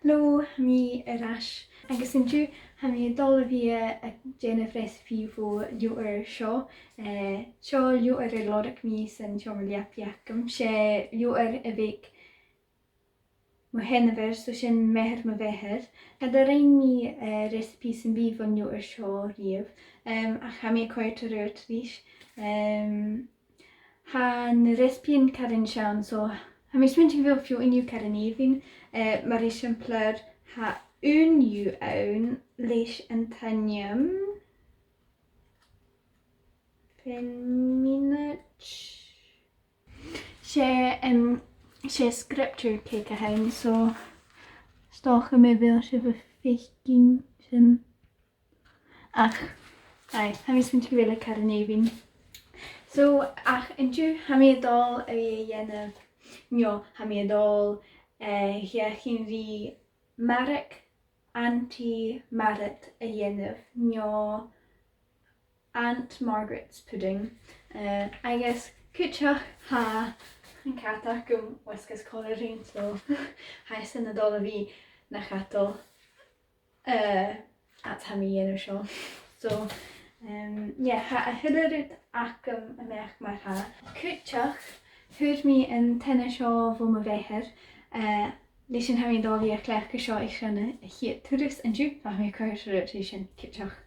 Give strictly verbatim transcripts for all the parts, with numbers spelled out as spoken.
Hello, tha mi air ais. Agus an-diugh, tha mi a' dol a bhith a' dèanamh recipe bho leabhar seo. Eh, seo leabhar a lorg mi san t-seòmar-leapa agam. 'S e leabhar a bh' aig mo sheanmhair, so sin màthair mo mhàthar. Cha do rinn mi, eh, recipe sam bith bhon leabhar seo a-riamh, em, ach tha mi a' coimhead air adhart ris. Em, tha na recipes car sean, so tha mi a' smaointinn gu bheil feadhainn dhiubh car èibhinn, eh, mar eisimpleir, tha aon dhiubh ann leis an t-ainm, feumaidh mi mionaid. 'S e, em, 's e scripture cake a th' ann, so 's dòcha gum bi sibh a' faicinn sin. Ach, aye, tha mi a' smaointinn gu bheil e car èibhinn. So, ach an-diugh, tha mi a' dol a bhith a' dèanamh, no, tha mi a' dol, eh, a dh'fheuchainn ri marag Auntie Margaret a dhèanamh, no Aunt Margaret's pudding. Eh, agus cuideachd tha an cat agam a' fosgladh còmhla rinn, so tha esan a' dol a bhith na chadal, eh, fhad 's a tha mi a' dèanamh seo. So, em, yeah, tha a h-uile rud agam a-mach mar-thà. Cuideachd, fhuair mi an teine seo bho mo mhàthair, eh, leis an tha mi a' dol a bhith a' cleachdadh seo airson a' chiad turas an-diugh, tha mi a' coimhead air adhart ri sin cuideachd.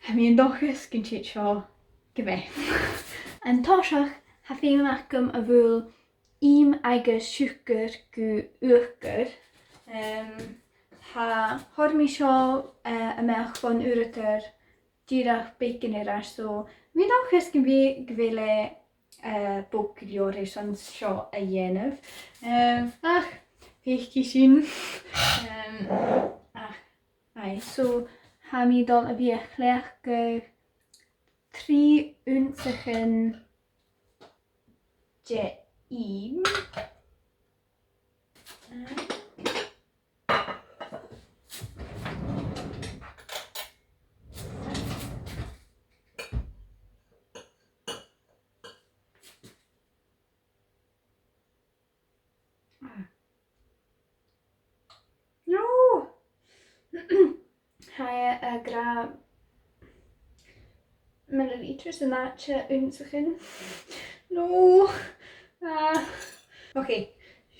Tha mi an dòchas gun tèid seo gu math. An toiseach, tha feum agam a bhuail ìm agus siùcar gu uachdar. Em, tha, fhuair mi seo, eh, a-mach bhon uaireadair dìreach beagan air ais, so tha mi an dòchas gum bi, gu bheil e, eh, bog gu leòr airson seo a dhèanamh. Em, ach, feuch sinn. Em, ach, aye, so tha mi a' dol a bhith a' cleachdadh trì unnsachan de ìm. No! Tha e ag ràdh milliliters an àite unnsachan. No! Ah. Ok,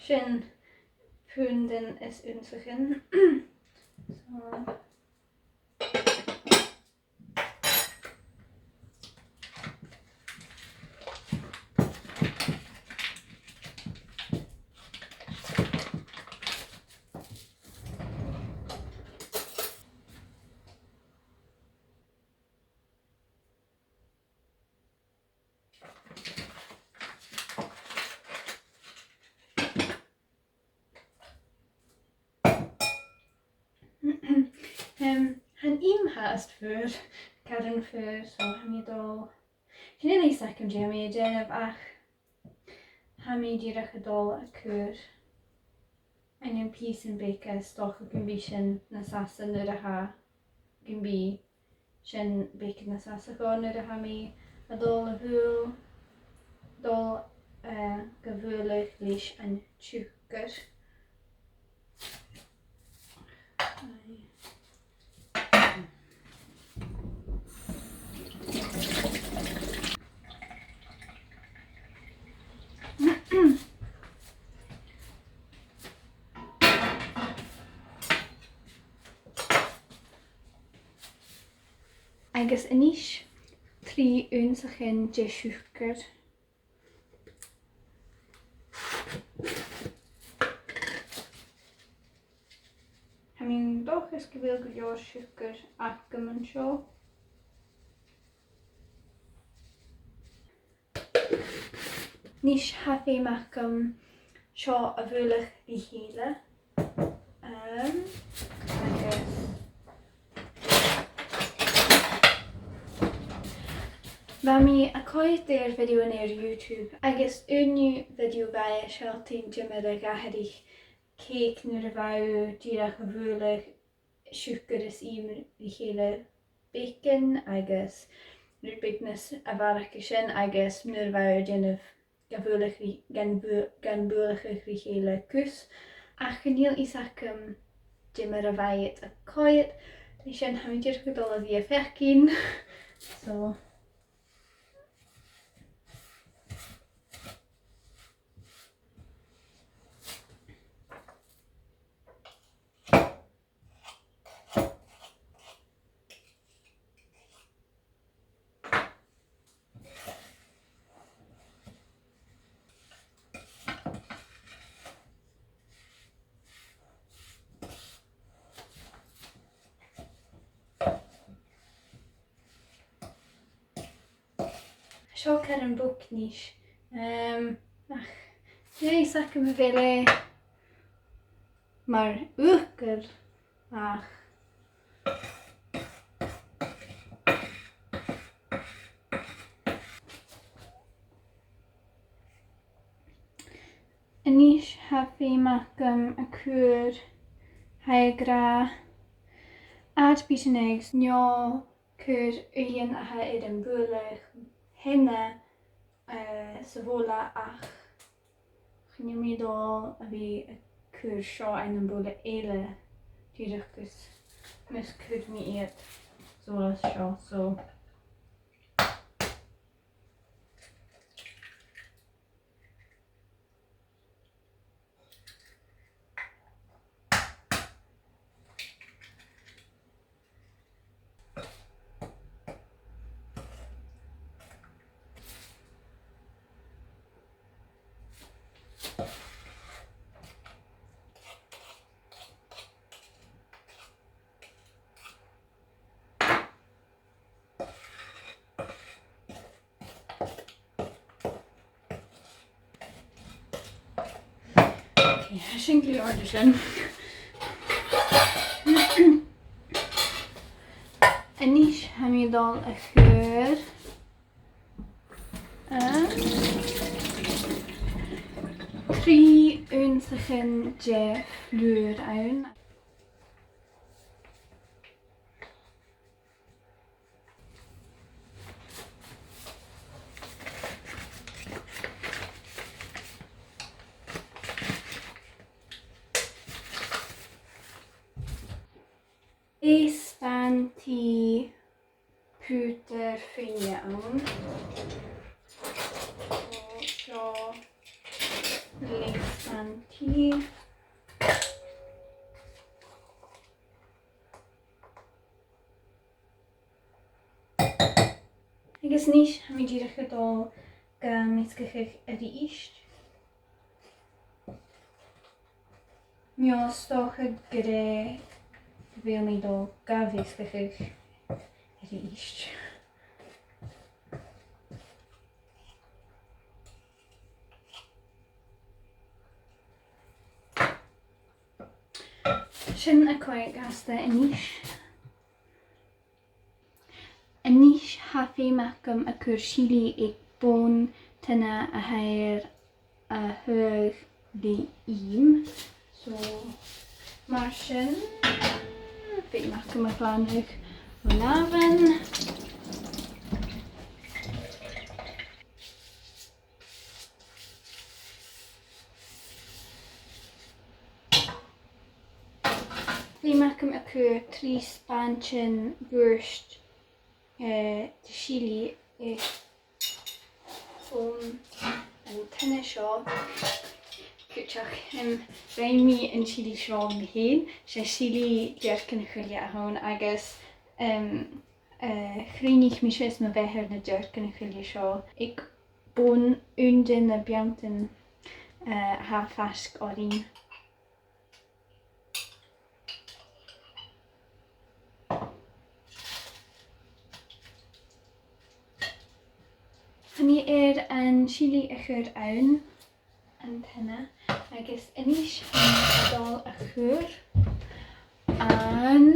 sin pundan is unnsachan. So. Em, tha an ìm fhathast fuar, caran fuar, so tha mi a' dol. Chan eil fhios agam dè tha mi a' dèanamh ach tha mi dìreach a' dol a chur ann am pìosan beaga, 's dòcha gum bi sin nas fhasa nuair a tha, gum bi sin beagan nas fhasa dhomh nuair a tha mi a' dol a bhuail, dol, eh, ga bhualadh leis an t-siùcar. Agus a-nis, trì unnsachan de shiùcar. Tha mi an dòchas gu bheil gu leòr siùcar agam an seo. Nis tha feum agam seo a bhualadh ri chèile. Em, agus bha mi a' coimhead air video ann air YouTube, agus aon dhiubh video bha e a' sealltainn ciamar a dh'atharraich cèic nuair a bha thu dìreach a' bhualadh siùcar is ìm ri chèile beagan agus rud beag nas fheàrr aca sin agus nuair a bha thu a' dèanamh ga bhualadh ri, gan bu-, gan bualadh ri chèile cus. Ach chan eil fhios agam ciamar a bha iad a' coimhead. Leis sin, tha mi dìreach a' dol a bhith a' faicinn. So. Seo car am boc a-nis. Em, ach, tha fhios agam a bheil e mar fhiaclan, ach a-nis tha feum agam a chur, tha e ag ràdh, add beaten eggs, no cur uighean a tha air am bualadh, henna, eh, sa bhobhla, ach chan eil mi dol a bhith a' cur seo ann am bobhla eile, dìreach gus mus cuir mi iad suas seo, so. Ok, tha sin gu leòr an sin. A-nis tha mi dol a chur, eh, trì unnsachan de fhlùr ann. Aon spàin tì pùdar fuine ann. So, seo leth-spàin tì. Agus a-nis, tha mi dìreach a' dol ga mheasgachadh a-rithist. No 's dòcha gur e gu bheil mi dol ga mheasgachadh a-rithist. Sin a' coimhead gasta a-nis. A-nis tha feum agam a chur silidh aig bonn tiona a tha air a thaghadh ri ìm. So, mar sin, feum agam a ghlanadh an àmhainn. Feum agam a chur trì spàintean bùird, eh, de silidh, eh, air an tiona seo. Cuideachd, em, rinn mi an silidh seo mi fhèin. 'S e silidh dearcan-coille a th' ann agus, em, eh, chruinnich mise is mo mhàthair na dearcan-coille seo aig bonn aon de na beanntan, eh, a tha faisg oirnn. Tha mi air an silidh a chur ann an tiona, agus a-nis tha mi a' dol a chur an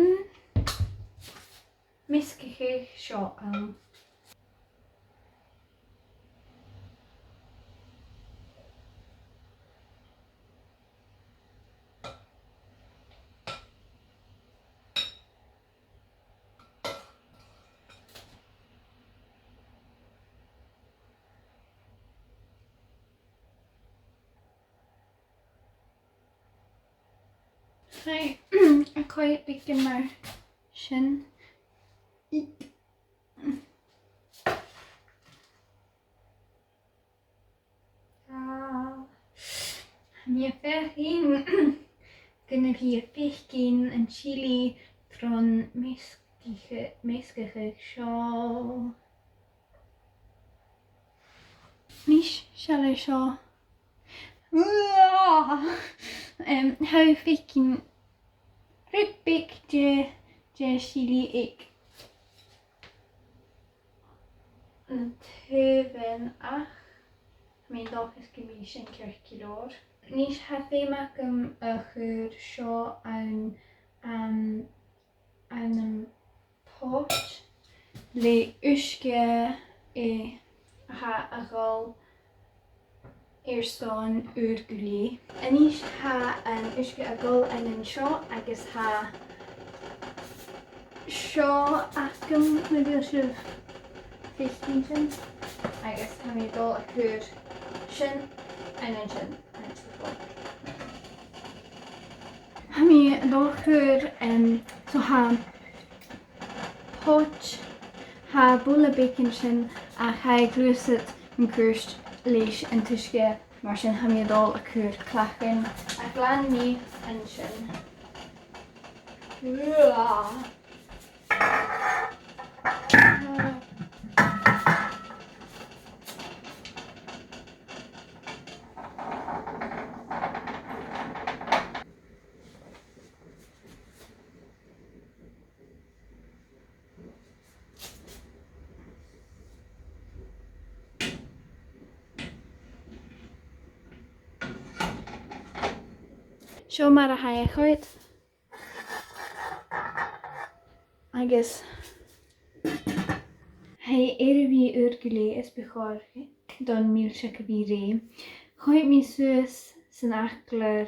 measgachadh seo ann. Tha, Coimhead beagan mar sin. Iep. Ah. Tha mi a' faicinn gun a bhith a' faicinn an chili tron measgachadh, measgachadh seo. Nis, seall air seo. Uah! Em, tha mi a' faicinn rud beag de, de chili aig an taobh eile, ach tha mi an dòchas gum bi sin ceart gu leòr. Nis, tha feum agam a chur seo ann, um, ann am pot le uisge, eh, a tha a' gabhail airson ùr gu leth. A-nis tha an uisge a' gabhail ann an seo agus tha seo agam, ma bheil sibh a' faicinn sin, agus tha mi a' dol a chur sin ann an sin, into the pot. Tha mi a' dol a chur, em, so tha pot, tha bolla beag an sin, ach tha e a' gluasad mun cuairt leis an t-uisge, mar sin tha mi a' dol a chur clachan a ghlan mi an sin. Uah. Seo mar a tha e a' coimhead. Agus tha e air a bhith ùr gu leth, is bu chòir don mhìlseag a bhith rèidh. Choimhead mi suas san fhaclair,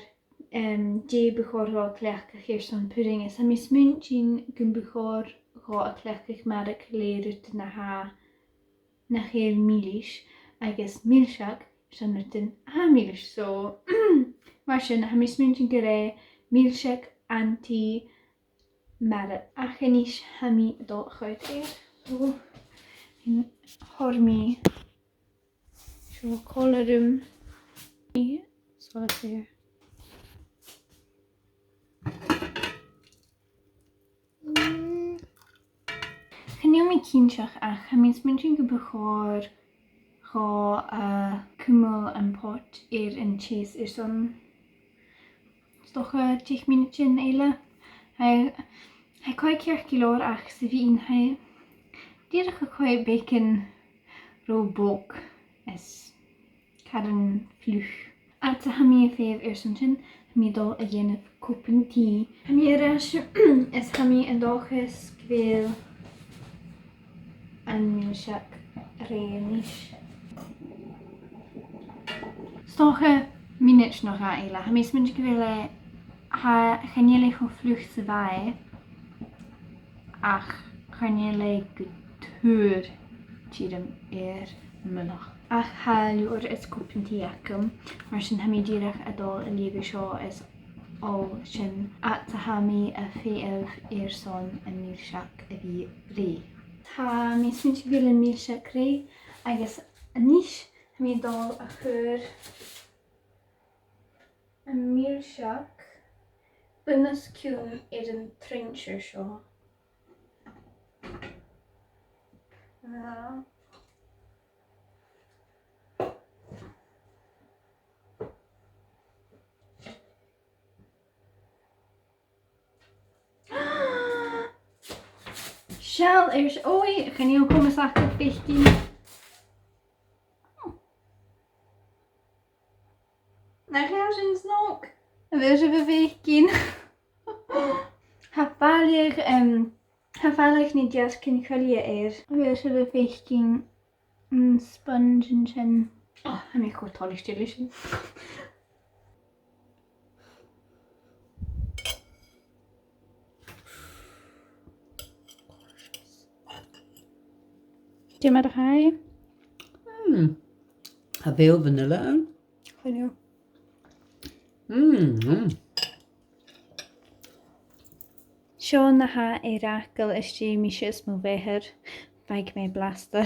em, dè bu chòir dhomh a chleachdadh airson pudding, is tha mi a' smaointinn gum bu chòir dhomh a chleachdadh marag le rudan a tha nach eil milis, agus mìlseag airson rudan a tha milis. So, mar sin, tha mi a' smaointinn gur e mìlseag anti-marag. Ach a-nis tha mi a' dol a choimhead air. So, thoir mi seo còmhla rium. Seo e. Mm. Chan eil mi cinnteach, ach tha mi a' smaointinn gum bu chòir dhomh, eh, cumail am pot air an teas airson, is dòcha, deich mionaidean eile. Tha, tha e a' coimhead ceart gu leòr, ach sa mheadhan tha e dìreach a' coimhead beagan ro bhog is caran fliuch. Ach tha mi a' feitheamh airson sin, tha mi a' dol a dhèanamh cupan tì. Tha mi air ais is tha mi an dòchas gu bheil am mìlseag rèidh a-nis. 'S dòcha mionaid no dhà eile. Tha mi a' smaointinn gu bheil e, tha, chan eil e cho fliuch 's a bha e, ach chan eil e gu tur tioram air mullach. Ach tha leabhar is cupan tì agam, mar sin tha mi dìreach a' dol a leughadh seo is òl sin, ach tha mi a' feitheamh airson am mìlseag a bhith rèidh. Tha mi a' smaointinn gu bheil am mìlseag rèidh, agus a-nis tha mi a' dol a chur am mìlseag bun-os-cionn air an trencher seo. Ah. Seall air s-, ò, chan eil comas agad fhaicinn. Nach eil sin snog? A bheil sibh a' faicinn? Tha fàileadh, em, tha fàileadh na dearcan-coille air. A bheil sibh a' faicinn an sponge an sin? Ò, tha mi cho toilichte leis sin. Dè mar a tha e? Mm. A bheil vanilla ann? Chan eil. Mm, mm. Seo na tha air fhàgail às dèidh mise is mo mhàthair. Bha mi blasta.